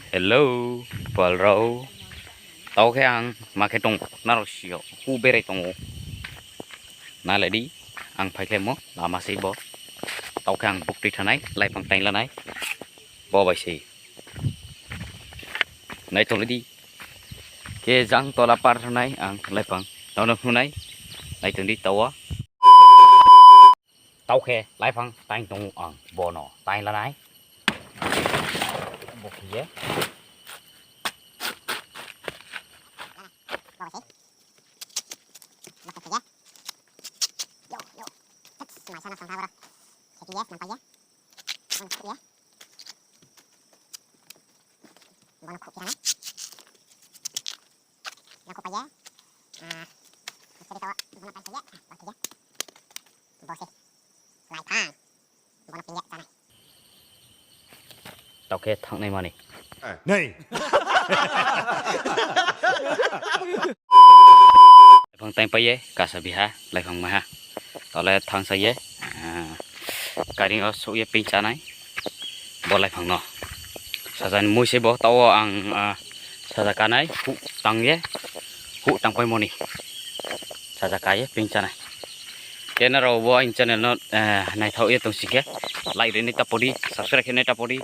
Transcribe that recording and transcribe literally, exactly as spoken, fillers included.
Hello, pal rao. Tau khe ang ma khe tong, nrao si yo, huh berai tong ou. Nai lai di, ang phaikhlaimo, lama sei bo. Tau khe ang buktui thanng nai, laiphang taing la nai. Bo bai sei. Nai tong lai di. Khe jang tola par thanng nai, ang laiphang. Nrao no phnuh nai. Nai tong di tau wo. Tau khe laiphang taing tong ou ang bo no taing la nai. Bo khe ye. Bo khe ye. Yo, yo. Thik, mai sa no sangha boro. Khe ye, nang pai ye. Ang khe ye. Bo no khuh khe nai. Bo no khuh pai ye. Ah, seri tau, bo no pai khe ye. Bo khe ye. Bo se. Laiphang. Bo no ping ye chá nai. Tau khe thanng nai mani. Nei. Laiphang taing pai ye, kasa biha, laiphang mai ha. Tau le thanng sa ye, ah, kari yo souh ye ping chá nai. Bo laiphang no. Saja ni mui se bo tau wo ang, ah, saja ka nai, huh tang ye, huh tang paimo ni. Saja ka ye ping chá nai. Khe nrao bo aini channel no, eh, naithaoh ye tong sing khe, like ri nai ta pho di, subscribe khe nai ta pho di.